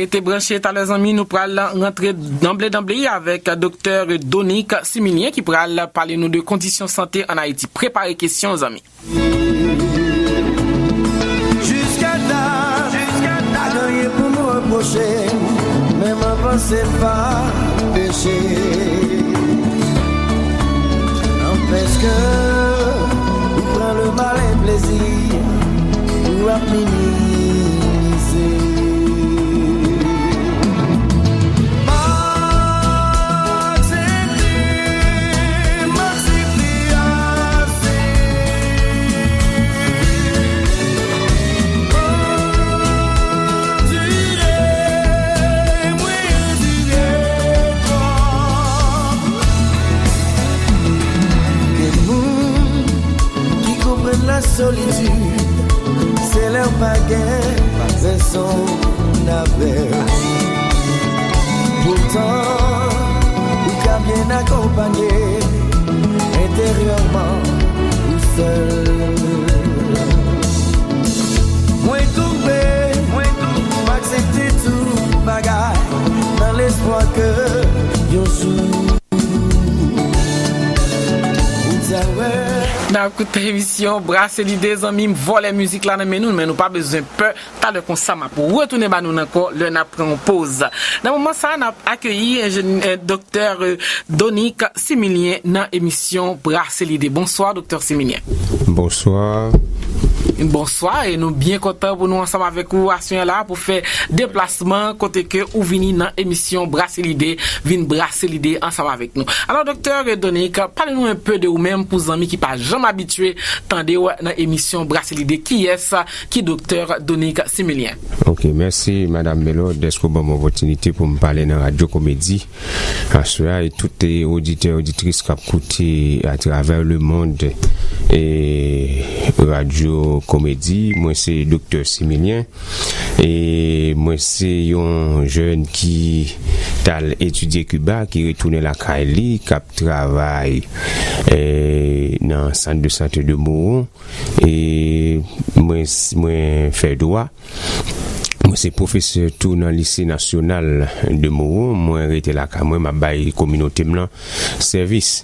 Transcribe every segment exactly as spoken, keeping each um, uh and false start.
Rete branche talè zanmi, nou pral rantre danble danble avèk Doktè Donick Similien ki pral pale nou de kondisyon sante ann Ayiti. Prepare kesyon zanmi. Jiskata, pa gen anyen pou m repwoche, men m avanse pa peche. Anpèske ou pran le malen plezi pou ap minimize. M aksepte, m aksepte ase. Andire, mwen andire twòp. Gen moun ki konprann lasolitid, se lè w pa gen pèsonn avè w. Poutan, ou ka byen akonpanye enteryèman ou sèl. Mwen tonbe, mwen tonbe, m aksepte tout bagay nan lespwa ke yon jou ou ta wè. N ap koute emisyon Brase Lide, zanmi m, vòlè mizik la nan men nou, men nou pa bezwen pè. Talè konsa, m ap retounen ba nou l ankò lè n ap pran yon poz. Nan moman sa a, n ap akeyi enjeny-, eh, Doktè, eh, Donick Similien nan emisyon Brase Lide. Bonswa, Doktè Similien. Bonswa. Bonswa, e nou byen kontan pou nou ansanm avèk ou aswè la pou fè deplasman kote ke ou vini nan emisyon Brase Lide, vin brase lide ansanm avèk nou. Alò, Doktè Donick, pale nou enpe de ou menm pou zanmi ki pa janm abitye tande w nan emisyon Brase Lide. Kiyès ki Doktè Donick Similien? Ok, mèsi, Madam Belo, dèske w ban m opòtinite pou m pale nan Radyo Komedi aswè a, e tout, e, oditè, oditris k ap koute atravè lemonn, e, Radyo Komedi. Mwen se Doktè Similien. E mwen se yon jèn ki t al etidye Kiba, ki retounen lakay li, k ap travay, e, nan sant de sante de Mowon. E mwen, mwen fè dwa. Mwen se pwofesè tou nan Lise Nasyonal de Mowon. Mwen rete lakay mwen, m ap bay kominote m nan sèvis.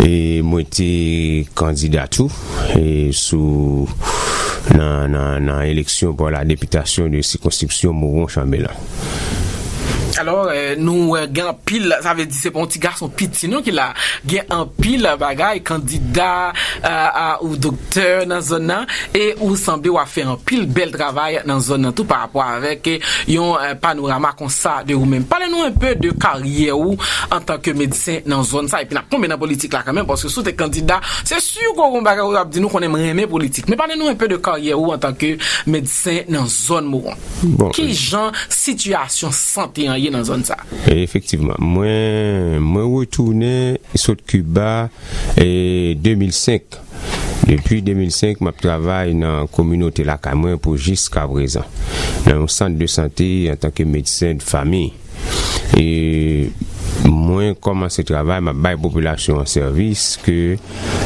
E mwen te kandida tou, e sou, nan, nan, nan eleksyon pou la depitasyon de sikonskripsyon Mowon Chanbelan. Alò, eh, nou wè gen anpil, sa vle di se pa yon ti gason piti non ki la, gen anpil bagay, kandida, eh, a, ou doktè nan zòn nan, e ou sanble w ap fè anpil bèl travay nan zòn nan tou pa rapò avèk, eh, yon, eh, panorama konsa de ou menm. Pale nou enpe de karyè ou antanke medsen nan zòn sa, epi n ap tonbe nan politik la kanmenm, paske si w te kandida, se si w gen yon bagay ou ap di nou konnen m renmen politik. Men pale nou enpe de karyè ou antanke medsen nan zòn Mowon. Bon, ki jan sitiyasyon sante an ye nan zòn sa? Efektivman, mwen, mwen retounen sot Kiba, e, de mil senk. Depi de mil senk, m ap travay nan kominote lakay mwen pou jiskaprezan. Nan yon sant de sante antanke medsen de fanmi. E mwen kòmanse travay, m ap bay popilasyon an sèvis ke,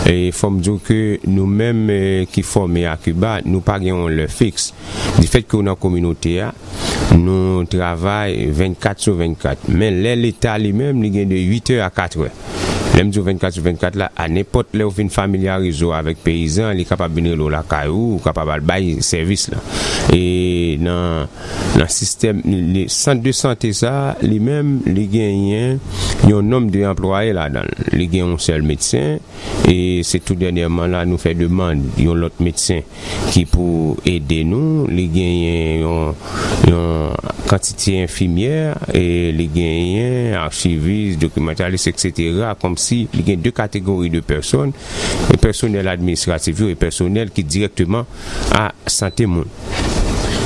e fò m di w ke nou menm, e, ki fòme a Kiba, nou pa gen yon lè fiks. Difèt ke w nan kominote a, nou travay vennkat sou vennkat. Men lè Leta li menm, li gen de uit è a kat è. Lè m di w vennkat sou vennkat la, a nenpòt lè w fin familyarize w avèk peyizan, li kapab vin rele w lakay ou, ou kapab al bay sèvis la. E nan, nan sistèm, li, sant de sante sa, li menm, li genyen yon nonb de anplwaye ladan l. Li gen yon sèl medsen, e se tou dènyèman la nou fè demann yon lòt medsen ki pou ede nou. Li genyen yon, yon kantite enfimyè, e li genyen achivis, dokimantalis, etsetera. Kòmsi li gen de kategori de pèsòn, e pèsonèl administratif yo e pèsonèl ki dirèkteman a sante moun.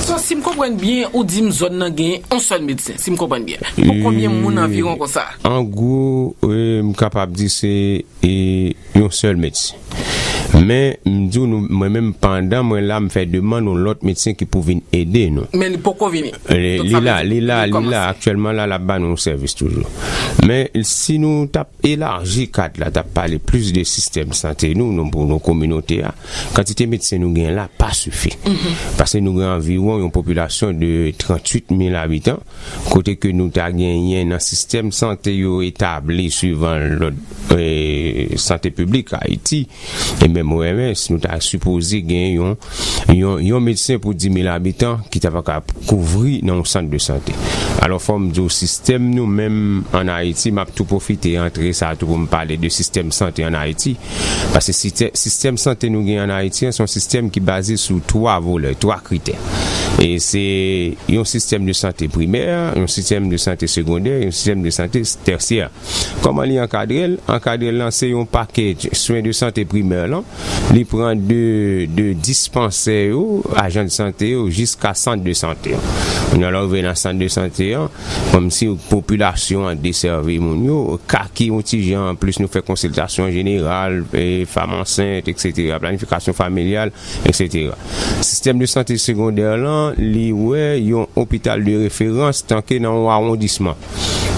So, si m konprann byen, ou di m zòn nan gen yon sèl medsen, si m konprann byen. Pou konbyen moun anviwon konsa? An gwo, e, m kapab di se, e, yon sèl medsen. Men, m di w, nou, mwen menm, pandan mwen la, m fè demann yon lòt medsen ki pou vin ede nou. Men li poko vini. Li, li la, li la, li la. Aktyèlman, la, l ap ba nou sèvis toujou. Men, si nou t ap elaji kad la, t ap pale plis de sistèm sante nou, nou, pou nou kominote a, kantite medsen nou gen la pa sifi. Paske nou gen anviwon yon popilasyon de tranntuit mil abitan, kote ke nou ta genyen nan sistèm sante yo etabli suivan lòd, e, sante piblik Ayiti, e menm O M S, nou ta sipoze gen yon, yon, yon medsen pou dis mil abitan ki ta pa ka kouvri nan yon sant de sante. Alò, fò m di w, sistèm nou menm ann Ayiti, m ap tou pwofite antre sa tou pou m pale de sistèm sante ann Ayiti. Paske site-, sistèm sante nou gen ann Ayiti an, se yon sistèm ki baze sou twa volè, twa kritè. E se yon sistèm de sante primè, yon sistèm de sante segondè, yon sistèm de sante tèsyè. Kòman li ankadre l? Ankadre l lan se yon pakèj swen de sante primè lan. Li pran de, de dispansè yo, ajan de sante yo, jiska sant de sante an. Kounye a, lè w rive nan sant de sante an, kòmsi popilasyon an desèvi moun yo, ka ki yon ti jan, plis nou fè konsiltasyon jeneral, e, fanm ansent, etsetera, planifikasyon familyal, etsetera. Sistèm de sante segondè lan, li wè yon opital de referans tanke nan yon awondisman.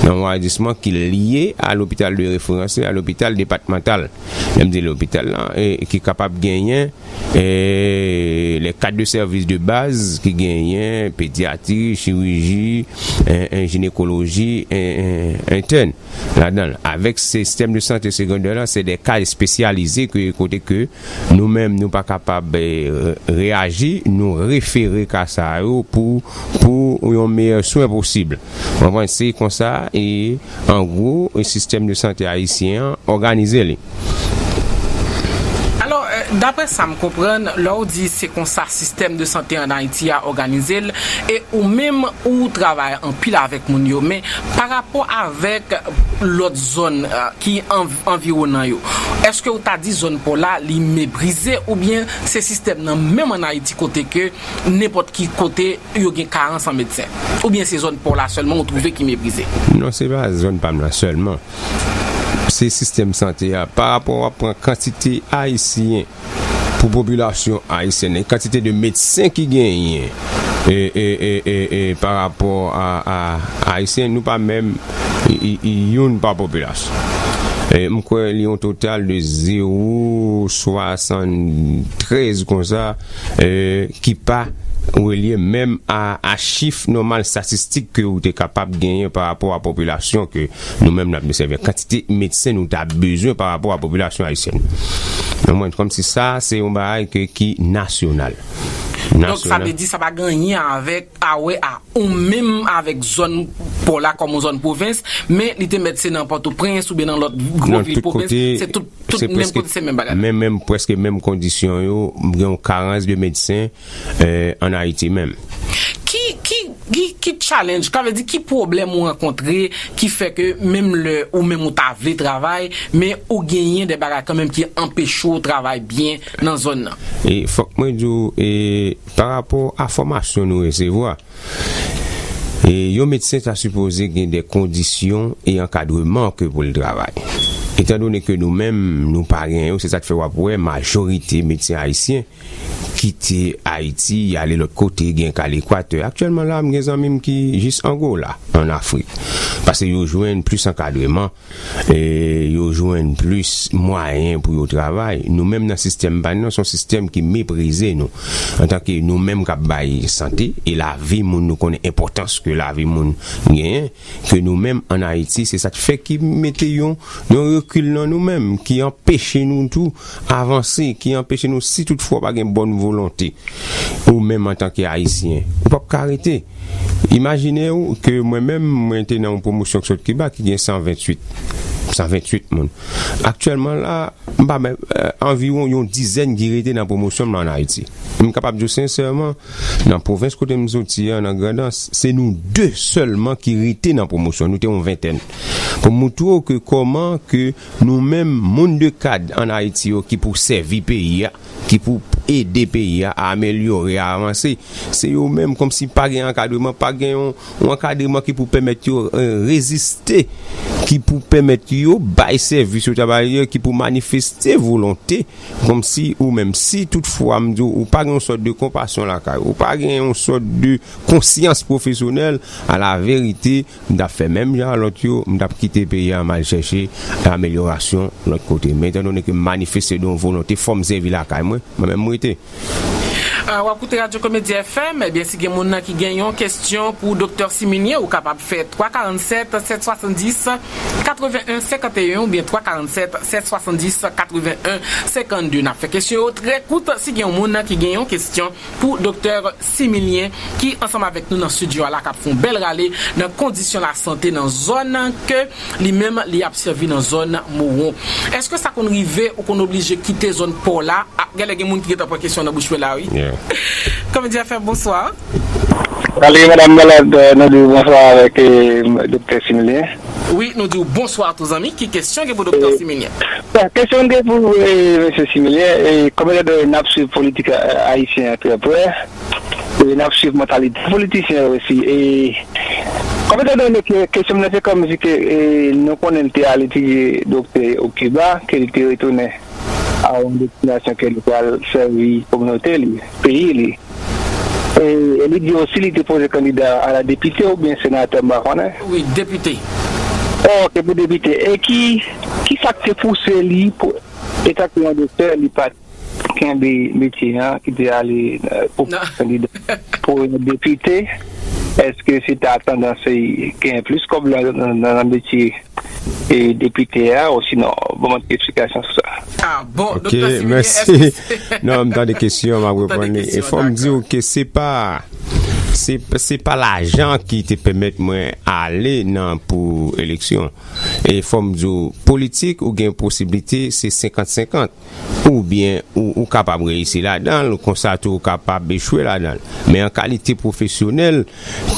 Nan yon awondisman ki lye a lopital de referans, a lopital depatmantal. Lè m di lopital lan, e, ki kapab genyen, e, les cadres de service de base ki genyen pedyatri, chiriji, en, en jinekoloji, en, en, entèn ladan l. Avèk sistèm de sante segondè lan, se de ka espesyalize ke, kote ke nou menm, nou pa kapab, e, reyaji, nou refere ka sa yo pou, pou yon meyè swen posib. Ou konprann? Se konsa, e, an gwo, e, sistèm de sante ayisyen an òganize li. Alò, e, daprè sa m konprann, lè w di se konsa sistèm de sante ann Ayiti a òganize l, e ou menm ou travay anpil avèk moun yo, men pa rapò avèk lòt zòn, e, ki an-, anviwonan yo, èske w ta di zòn pa w la, li meprize, oubyen se sistèm nan menm ann Ayiti kote ke nenpòt ki kote yo gen karans an medsen? Oubyen se zòn pa w la sèlman ou twouve ki meprize? Non, se pa zòn pa m la sèlman. Se sistèm sante a. Pa rapò w ap pran kantite ayisyen pou popilasyon ayisyèn, e kantite de medsen ki genyen, e, e, e, e, e, pa rapò a, a ayisyen, nou pa menm, i, i, i, youn pa popilasyon. E, m kwè li yon total de zewo swasanntrèz konsa, e, ki pa relye menm a, a chif nòmal estatistik ke ou te kapab genyen pa rapò a popilasyon ke nou menm n ap desèvi, kantite medsen nou ta bezwen pa rapò a popilasyon ayisyèn. Konprann? Kòmsi sa, se yon bagay ke, ki nasyonal. Donk, sa vle di sa pa gen anyen avèk, a wè a ou menm avèk zòn pa w la kòm yon zòn pwovens, men li te mèt se nan Pòtoprens oubyen nan lòt gwo vil pwovens, se tout, tout menm kote, se menm bagay. Menm, menm, prèske menm kondisyon yo, gen yon karans de medsen, e, ann Ayiti menm. Ki, ki, ki, ki challenge, sa vle di ki pwoblèm ou rankontre ki fè ke menm lè ou menm ou ta vle travay, men ou genyen de bagay kanmenm ki anpeche w travay byen nan zòn nan? E fòk mwen di w, e, pa rapò a fòmasyon nou resevwa, e yon medsen ta sipoze gen de kondisyon e ankadreman ke pou l travay. Etandone ke nou menm, nou pa gen yo, se sa k fè w ap wè majorite medsen ayisyen kite Ayiti, y ale lòt kote, gen ka al Ekwatè. Aktyèlman la, m gen zanmi m ki jis Angola, ann Afrik. Paske yo jwenn plis ankadreman, e yo jwenn plis mwayen pou yo travay. Nou menm nan sistèm pa n nan, se yon sistèm ki meprize nou. Antanke nou menm k ap bay sante, e lavi moun, nou konnen enpòtans ke lavi moun genyen, ke nou menm ann Ayiti, se sa k fè ki mete yon, yon rekil nan nou menm, ki anpeche nou tou avanse, ki anpeche nou, si toutfwa w pa gen bòn volonte, ou menm antanke Ayisyen, ou p ap ka rete. Imajine w ke mwen menm, mwen te nan yon pwomosyon k sot Kiba ki gen san venntuit, san venntuit moun. Aktyèlman la, m pa menm, e, anviwon yon dizèn ki rete nan pwomosyon m lan ann Ayiti. M kapab di w sensèman, nan pwovens kote m soti an, nan Grandans, se nou de sèlman ki rete nan pwomosyon. Nou te yon ventèn. Pou m moutre w ke kòman ke nou menm, moun de kad ann Ayiti yo ki pou sèvi peyi a, ki pou ede peyi a amelyore, avanse, se yo menm kòmsi pa gen ankadreman, pa gen yon, yon ankadreman ki pou pèmèt yo, e, reziste ki pou pèmèt yo bay sèvis yo ta bay yo, ki pou manifeste volonte, kòmsi ou menm, si toutfwa, m di w, ou pa gen yon sòt de konpasyon lakay ou, ou pa gen yon sòt de konsyans pwofesyonèl, a la verite, m t ap fè menm jan a lòt yo, m t ap kite peyi a, m al chèche amelyorasyon lòt kote. Men etandone ke m manifeste de yon volonte fò m sèvi lakay mwen, mwen menm m rete. Ah, w ap koute Radyo Komedi F M, ebyen, si gen moun nan ki gen yon kesyon pou Doktè Similyen, ou kapab fè twa karannsèt, sèt swasanndis, katreven en, senkanteyen oubyen twa karannsèt, sèt swasanndis, katreven en, senkannde. N ap fè kesyon yo trè kout. Si gen yon moun nan ki gen yon kesyon pou Doktè Similyen, ki ansanm avèk nou nan estidyo a la, k ap fè yon bèl rale nan kondisyon lasante nan zòn ke li menm li ap sèvi nan zòn Mowon. Èske sa konn rive ou konn oblije kite zòn pa w la? Ah, genlè gen moun ki gentan pran kesyon nan bouch mwen la, wi. Yeah. Komedi F M, bonswa. Salut, Madame Bellade, euh, nou di w bonswa avèk, euh, Doktè Similyen. Wi, nou di w bonswa tou, zanmi. Ki kesyon gen pou Doktè Similyen? Bon, kesyon m gen pou, euh, Mesye Similyen, e kòm etandone n ap swiv politik, euh, ayisyen an trè prè, e n ap swiv mantalite politisyen yo osi, e kòm etandone ke kesyon m nan se kòmsi ke, e, nou konnen l te al etidye doktè o Kiba, ke li te retounen a yon destinasyon ke li pral sèvi kominote li, peyi li. E, e li di osi li te poze kandida a la depite oubyen senatè, m pa konnen. Wi, depite. Oh, ok, pou depite. E ki, ki sa k te pouse li pou, etan ke yon doktè, li pa t kenbe metye an, ki te ale, euh, pou kandida pou yon depite? Èske se ta tandans, e, gen plis kòb nan, nan, nan, nan metye e depite a, osinon, ban mwen ti eksplikasyon sou sa. Ah, bon, ok, Doktè Similyen, mèsi. Èske se... Non, m tande kesyon, m ap reponn li. E fò m di w ke se pa, se, se pa lajan ki te pèmèt mwen ale nan pou eleksyon. E fò m di w, politik, ou gen posiblite, se senkant senkant. Oubyen ou, ou kapab reyisi ladan l, konsa tou ou kapab echwe ladan l. Men an kalite pwofesyonèl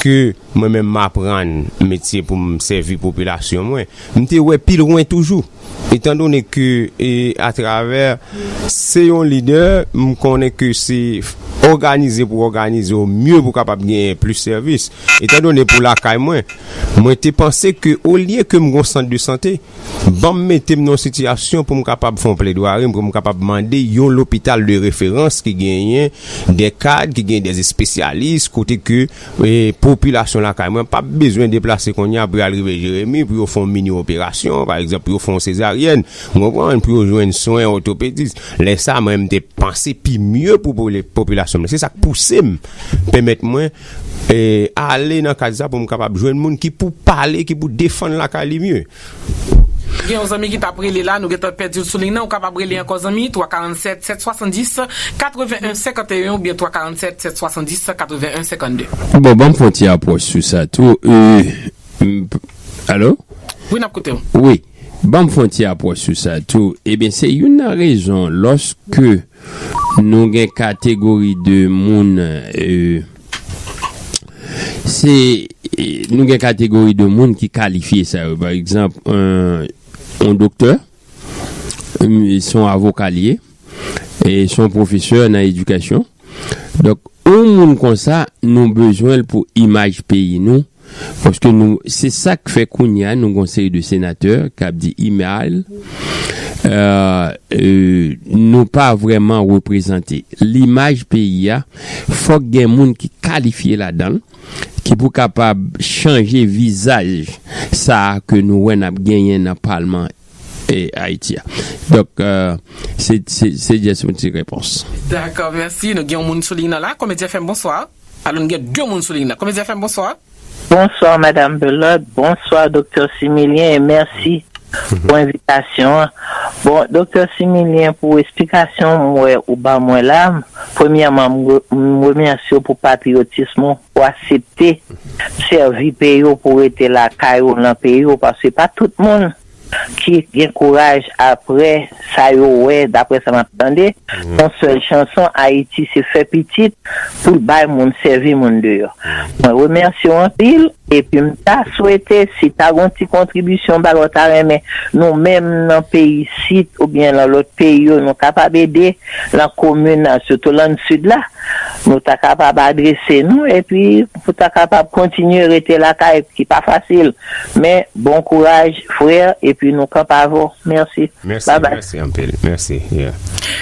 ke mwen menm m aprann metye pou m sèvi popilasyon mwen, m te wè pi lwen toujou. Etandone ke, e, atravè se yon lidè, m konnen ke se òganize pou òganize w mye pou w kapab genyen plis sèvis. Etandone pou lakay mwen, mwen te panse ke olye ke m gon sant de sante, ban m mete m nan yon sitiyasyon pou m kapab fè yon pledwari, pou m kapab mande yon lopital de referans ki genyen de kad, ki genyen de espesyalis, kote ke, e, popilasyon lakay mwen p ap bezwen deplase kounye a pou y al rive Jeremi, pou yo fè yon mini operasyon, pa egzanp, pou yo fè yon sezaryèn, ou konprann, pou yo jwenn swen òtopedis. Lè sa, mwen, m te panse pi mye pou popile-, popilasyon mwen. Se sa k pouse m, pèmèt mwen, e, ale nan kad sa pou m kapab jwenn moun ki pou pale, ki pou defann lakay li mye. Gen yon zanmi ki t ap rele la, nou gentan pèdi l sou liy nan. Ou kapab rele ankò, zanmi, twa karannsèt, sèt swasanndis, katreven en, senkanteyen oubyen twa karannsèt, sèt swasanndis, katreven en, senkannde. Bon, ban m fè yon ti apwòch sou sa tou. E, m, alo? Wi, n ap koute w. Wi. Ban m fè yon ti apwòch sou sa tou. Ebyen, se youn nan rezon, lòske nou gen kategori de moun, e, se, e, nou gen kategori de moun ki kalifye sa yo. Pa egzanp, yon, yon doktè, m, se yon avoka li ye, e se yon pwofesè nan edikasyon. Donk, yon moun konsa, nou bezwen l pou imaj peyi nou, paske nou, se sa k fè kounye a nou gon seri de senatè k ap di imaj, euh, euh, nou pa vrèman reprezante. Limaj peyi a, fòk gen moun ki kalifye ladan l, ki pou kapab chanje vizaj sa a ke nou wè n ap genyen nan palman, e, Ayiti a. Donk, euh, se, se, se just yon ti repons. Dakò, mèsi. Nou gen yon moun sou liy nan la. Komedi F M, bonswa. Alò, nou gen de moun sou liy nan. Komedi F M, bonswa. Bonswa, Madam Bellot. Bonswa, Doktè Similyen, e mèsi pou envitasyon an. Bon, Doktè Similyen, pou esplikasyon mwen ou ba mwen la, premyèman, m re-, m remèsye w pou patriyotism ou, pou aksepte sèvi peyi w, pou rete lakay ou, nan peyi w, paske pa tout moun ki gen kouraj apre sa yo wè, daprè sa m ap tande, yon sèl chanson, Ayiti se fè pitit pou l bay moun, sèvi moun deyò. Mwen remèsye w anpil, epi m ta swete, si ta gon ti kontribisyon, bagay w ta renmen, nou menm nan peyi isit, oubyen nan lòt peyi yo, nou kapab ede nan komin nan, sitou nan Sid la, nou ta kapab adrese nou, epi pou ta kapab kontinye rete lakay, ki pa fasil. Men, bon kouraj, frè, epi nou kanpe avè w. Mèsi. Mèsi, babay. Mèsi anpil. Mèsi. Yeah.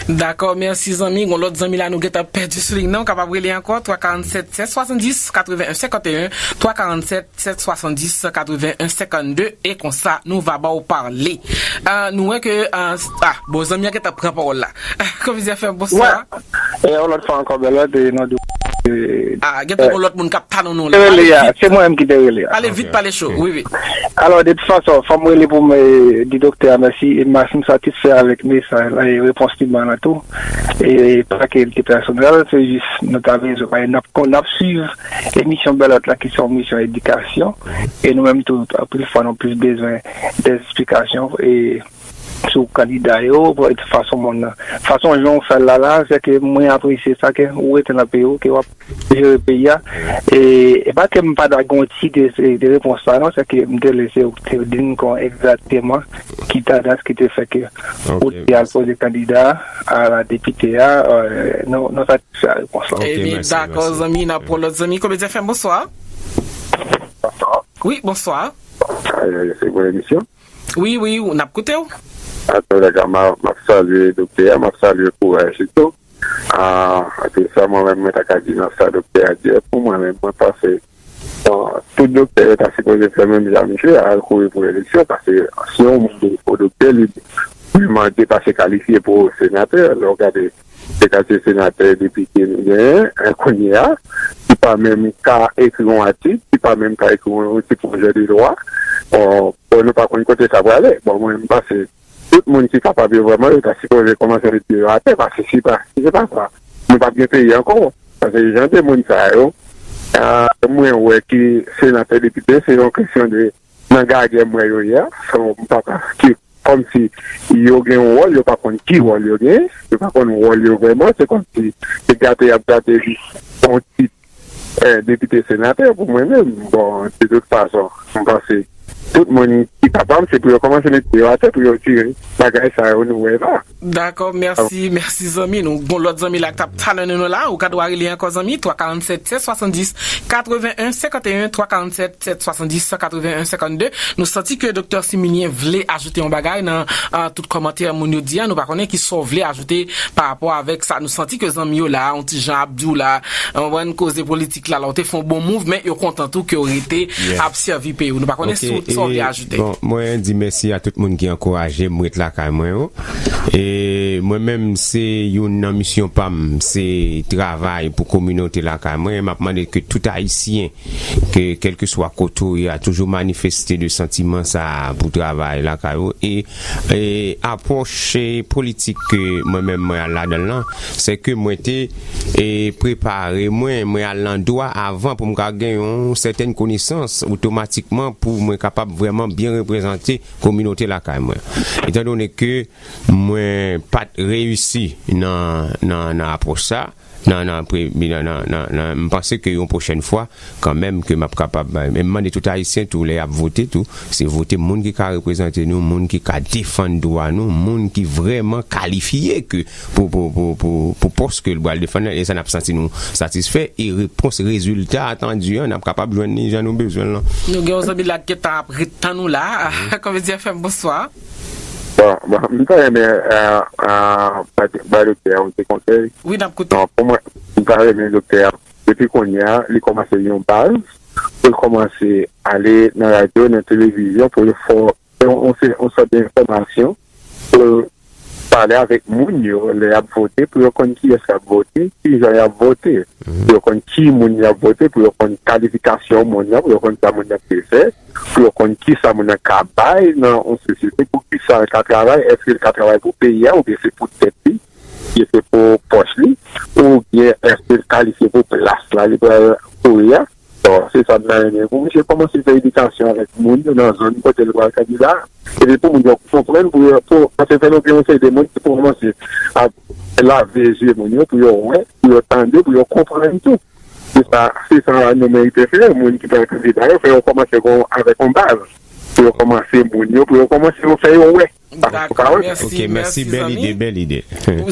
Dakò, mèsi zanmi. Gon lòt zanmi la nou gentan pèdi sou liy nan. Ou kapab rele ankò, twa karant sèt, sèt swasanndis, katreven en senkanteyen, twa karant sèt, sèt swasanndis, katreven en senkannde, e konsa nou va ba w pale. Ah, nou wè ke, ah, ah, bon, zanmi an gentan pran pawòl la. Konbyen F M, bonswa. Wè. E yon lòt fwa ankò, Bèlòt, e nan de, e, Ah, gentan gon lòt moun k ap tann nou la. Rele a, se mwen menm ki te rele a. Pale vit, pale cho. Wi, wi. Alò, de tout fason, fò m rele pou m, e, di doktè a mèsi, e m, m satisfè avèk mesaj la, e repons li ban nan tou. E pa ke l te pèsonèl, se jis nou ta bezwen, paske n ap, n ap swiv emisyon Bèlòt la, ki se yon emisyon edikasyon, e nou menm tou, anpil fwa, nou plis bezwen de esplikasyon, e sou kandida yo, fason moun nan. Fason jan w fè l la, la, se ke mwen apresye sa ke ou rete nan peyi w, ke w ap jere peyi a. E, e pa ke m pa ta gen yon ti de, de repons la, non, se ke m te lese ou te di m kon egzakteman ki tandans ki te fè ke ou te al poze kandida a la depite a, e, nou, nou satisfè a repons la. Ebyen, dakò, zanmi, n ap pran lòt zanmi. Komedyen F M, bonswa. Wi, bonswa. Se bon emisyon. Wi, wi, n ap koute w. Atò, lè ka, m a, m ap salye doktè a, m ap salye kouraj li tou. Ah, apre sa, mwen menm, mwen ta ka di nan sa doktè a di a, pou mwen menm, mwen panse, bon, tout doktè yo ta sipoze fè menm jan misye a, al kouri pou eleksyon, paske si yon moun de o doktè, li, li mande pa se kalifye pou senatè, lè w gade se kalite senatè, depite nou genyen, eh, kounye a, ki pa menm ka ekri yon atik, ki pa menm ka ekri yon ti pwojè de lwa. Bon, bon, nou pa konn kote sa prale. Bon, mwen, m panse, tout moun ki kapab yo vrèman, yo ta sipoze kòmanse met pye yo atè, paske si pa, si se pa sa, nou p ap gen peyi ankò. Paske jan de moun sa yo, ah, mwen wè ki senatè, depite, se yon kesyon de nan gagè m wè yo ye a, so, m pa ka, ki, kòmsi yo gen yon wòl, yo pa konn ki wòl yo gen, yo pa konn wòl yo vrèman, se kòmsi se gate y ap gate yon tit, eh, depite senatè pou mwen menm. Bon, de tout fason, m panse tout moun ki kapab, se pou yo kòmanse met pye yo atè, pou yo tire bagay sa yo nou wè la. Dakò, mèsi, mèsi zanmi nou. Gon lòt zanmi la k t ap tann nou la, ou ka dwa rele ankò zanmi, twa karant sèt, sèt swasanndis, katreven en senkanteyen, twa karant sèt, sèt swasanndis, katreven en senkannde. Nou santi ke Doktè Similyen vle ajoute yon bagay nan, ah, tout kòmantè moun yo di a. Nou pa konnen ki sa w vle ajoute pa rapò avèk sa. Nou santi ke zanmi yo la, yon ti jan ap di w la, ann koze politik la, la, w te fè yon bon move, men yo kontan tou ke w rete ap sèvi peyi w. Nou pa konnen si w, sa w vle ajoute. Bon, mwen di mèsi a tout moun ki ankouraje m ret lakay mwen yo. E mwen menm, se youn nan misyon pa m, se travay pou kominote lakay mwen. M ap mande ke tout Ayisyen, ke kèlkeswa kote w ye a, toujou manifeste de santiman sa a pou travay lakay ou. E, e apwòch, e, politik ke mwen menm mwen al ladan l lan, se ke mwen te, e, prepare mwen, mwen al nan dwa avan pou m ka gen yon sètèn konesans otomatikman pou mwen kapab vrèman byen reprezante kominote lakay mwen. Etandone ke mwen pa t reyisi nan, nan, nan apwòch sa, nan, nan, pre-, nan, nan, nan, nan, m panse ke yon pwochèn fwa, kanmenm, ke m ap kapab, men m mande tout Ayisyen tou, lè y ap vote tou, se vote moun ki ka reprezante nou, moun ki ka defann dwa nou, moun ki vrèman kalifye ke pou, pou, pou, pou, pou pòs ke l pral defann nan, e sa n ap santi nou satisfè, e repons, rezilta atandi an, n ap kapab jwenn li jan nou bezwen l lan. Nou gen yon zanmi la ki gentan ap ret tann nou la. Komedyen F M, bonswa. Bon, bon, m ta renmen, euh, euh, bay, bay doktè a yon ti konsèy. Wi, n ap koute. Bon, pou mwen, m ta renmen doktè a, depi kounye a, li kòmanse yon baz, pou l kòmanse ale nan radyo, nan televizyon, pou l fè yon, yon, yon sòt de enfòmasyon, pou l pale avèk moun yo, lè y ap vote, pou yo konn kiyès y ap vote, kijan y ap vote, pou yo konn ki moun y ap vote, pou yo konn kalifikasyon moun nan, pou yo konn sa moun nan te fè, pou yo konn kisa moun nan ka bay nan yon sosyete, pou kisa l ka travay, èske l ka travay pou peyi a, oubyen se pou tèt li, oubyen se pou pòch li, oubyen èske l kalifye pou plas la li pral kouri a. Bon, se sa m ta renmen pou misye kòmanse fè edikasyon avèk moun yo nan zòn kote l pral kandida. Epi pou moun yo konprann, pou yo, pou, paske fè nou gen yon seri de moun ki pou kòmanse ap lave zye moun yo, pou yo wè, pou yo tande, pou yo konprann tou. Se sa, se sa nou merite fè, moun ki pral kandida yo, fè yo kòmanse gon, avèk yon baz. Pou yo kòmanse moun yo, pou yo kòmanse yo fè yo wè. Dakò, mèsi, mèsi, bèl ide, bèl ide.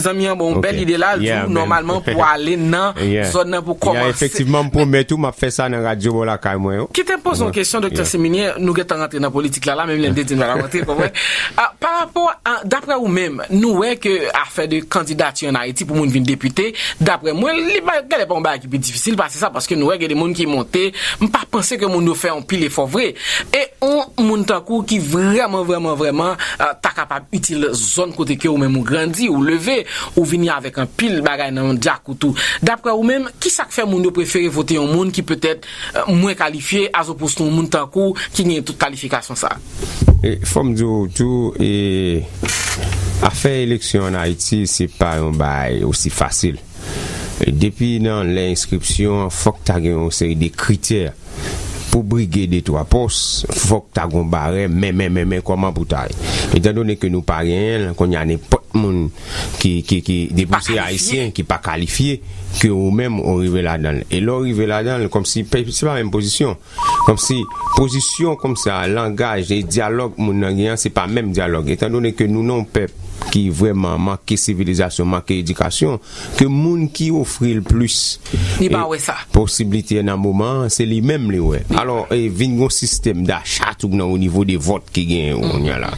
Zanmi an, bon, bèl ide la, di w nòmalman pou ale nan zòn nan pou kòmanse. Efektivman, m pwomèt ou, m ap fè sa nan radyo bò lakay mwen yo. Kite m poze yon kesyon, Doktè Similyen, nou gentan rantre nan politik la, la, menm lè m te di n pa t ap rantre, konprann? Ah, pa rapò a, daprè ou menm, nou wè ke afè de kandidati ann Ayiti pou moun vin depite, daprè mwen, li pa, genlè pa yon bagay ki pi difisil pase sa, paske nou wè gen de moun ki monte, m pa panse ke moun yo fè yon pil efò vre. E yon moun tankou ki vrèman, vrèman, vrèman, ah, ta kapab itil zòn kote ke ou menm ou grandi, ou leve, ou vini avèk anpil bagay nan dyakout ou. Daprè ou menm, ki sa k fè moun yo prefere vote yon moun ki petèt, ah, mwen kalifye, as opposed to yon moun tankou ki gen tout kalifikasyon sa? E, fò m di w tou, e, afè eleksyon ann Ayiti, se pa yon bagay osi fasil. E, depi nan lè enskripsyon an, fòk ta gen yon seri de kritè. Pou brige de twa pòs, fòk ta gon barè, men, men, men, men, kòman pou ta ye. Etandone ke nou pa genyen l, kounye a nenpòt moun ki, ki, ki, depi w se ayisyen, ki pa kalifye, ke ou menm ou rive ladan l. E lè w rive ladan l, kòmsi, pe- se pa menm pozisyon. Kòmsi, pozisyon kòmsa, langaj e dyalòg moun nan gen an, se pa menm dyalòg. Etandone ke nou nan yon pèp ki vrèman manke sivilizasyon, manke edikasyon, ke moun ki ofri l plis posiblite nan moman an, se li menm li wè. Alò, e, vin gon sistèm dacha tou nan o nivo de vòt ki genyen kounye a la.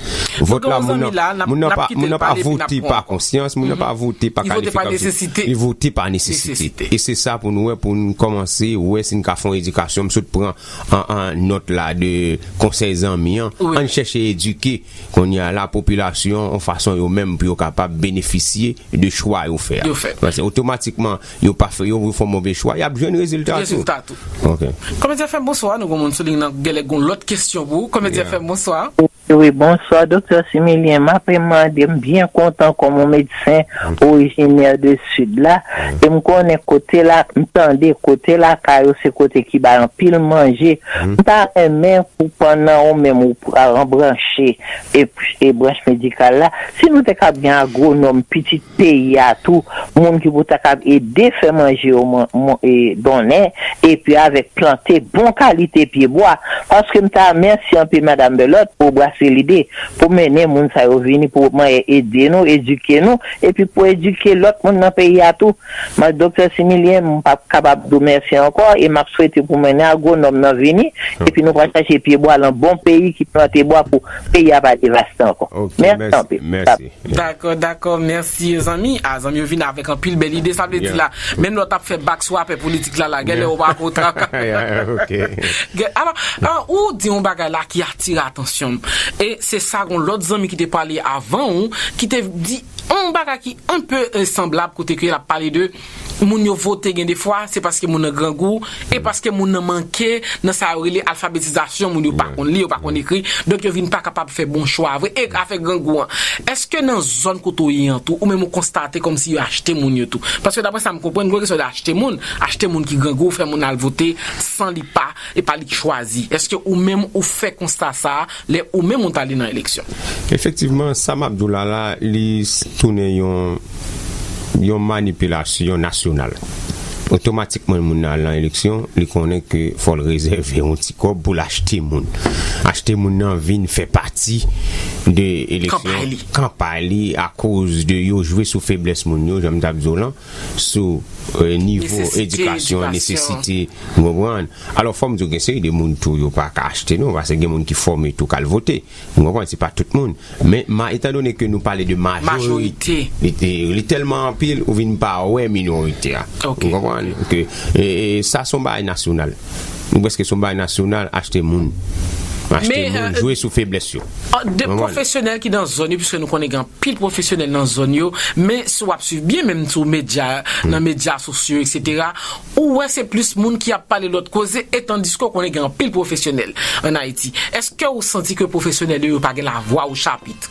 Vòt la, moun nan, moun nan pa, moun nan pa vote pa konsyans, moun nan pa vote pa kalifikasyon. Li vote pa nesesite. E se sa pou nou wè, pou nou kòmanse wè si n ka fè yon edikasyon. M sot pran an, an nòt la de konsèy zanmi an. Ann chèche edike kounye a la popilasyon yon fason yo menm pou yo kapab benefisye de chwa yo fè a. Paske otomatikman, yo pa fè, yo fè yon move chwa, y ap jwenn rezilta tou. Rezilta tou. Ok. Komedyen F M, bonswa, nou gon moun sou liy nan, genlè gon lòt kesyon pou ou. Komedyen F M, bonswa. Wi, bonswa, Doktè Similyen. M ap mande, m byen kontan kòm yon medsen orijinè de Sid la. E m konnen kote la, m tande kote lakay ou se kote ki bay anpil manje. M ta renmen pou pandan ou menm ou pran branche e, e branch medikal la, si nou te kab gen agwonòm pitit peyi a tou, moun ki pou ta kab ede fè manje yo man- man- e, donnen, epi avèk plante bon kalite pyebwa. Paske m ta mèsi anpil Madanm Belot pou brase lide, pou mennen moun sa yo vini, pou mwen ede nou, edike nou, epi pou edike lòt moun nan peyi a tou. Mwen, Doktè Similyen, m p ap kapab di w mèsi ankò, e m ap swete pou mennen agwonòm nan vini, epi nou pral chache pyebwa nan bon peyi ki plante bwa pou peyi a pa devaste ankò. Mèsi anpil. Dakò, dakò, mèsi, zanmi. Ah, zanmi yo vin avèk anpil bèl ide, sa vle di la, menm lè w t ap fè bak sou afè politik la, la, genlè ou pa kontan. Gen- alò, ah, ou di yon bagay la ki atire atansyon m. E se sa, yon lòt zanmi ki te pale avan ou, ki te di yon bagay ki enpe, eh, sanblab, kote ke l ap pale de moun yo vote gen de fwa, se paske moun nan grangou, e paske moun nan manke nan sa yo rele alfabetizasyon, moun yo pa konn li, yo pa konn ekri, donk yo vin pa kapab fè bon chwa vre. E afè grangou an, èske nan zòn kote w ye an tou, ou menm ou konstate kòmsi yo achte moun yo tou? Paske daprè sa m konprann, gen kesyon de achte moun, achte moun ki grangou, fè moun al vote san li pa, e pa li k chwazi. Èske ou menm ou fè konsta sa a, lè ou menm ou t ale nan eleksyon? Efektivman, sa m ap di w la la, li s- tounen yon, yon manipilasyon nasyonal. Otomatikman, moun nan al nan eleksyon, li konnen ke fò l rezève yon ti kòb pou l achte moun. Achte moun nan vin fè pati de eleksyon, kanpay li, akoz de yo jwe sou feblès moun yo, jan m t ap di w lan, sou, eh, nivo edikasyon, nesesite, ou konprann? Alò, fò m di w, gen seri de moun tou, yo pa ka achte non, paske gen moun ki fòme tou k al vote. Ou konprann? Se pa tout moun. Men, ma, etandone ke nou pale de majorite, li, li tèlman anpil, ou vin pa wè minorite a. Ou konprann? Ke, e, e, sa se yon bagay nasyonal. Nou prèske se yon bagay nasyonal, achte moun. Achte moun, jwe sou feblès yo. De pwofesyonèl ki nan zòn yo, piske nou konnen gen anpil pwofesyonèl nan zòn yo, men si w ap swiv byen, menm sou medya, nan medya sosyo, etsetera, ou wè se plis moun ki ap pale lòt koze, e tandiske w konnen gen anpil pwofesyonèl ann Ayiti. Èske w santi ke pwofesyonèl yo, yo pa gen lavwa o chapit?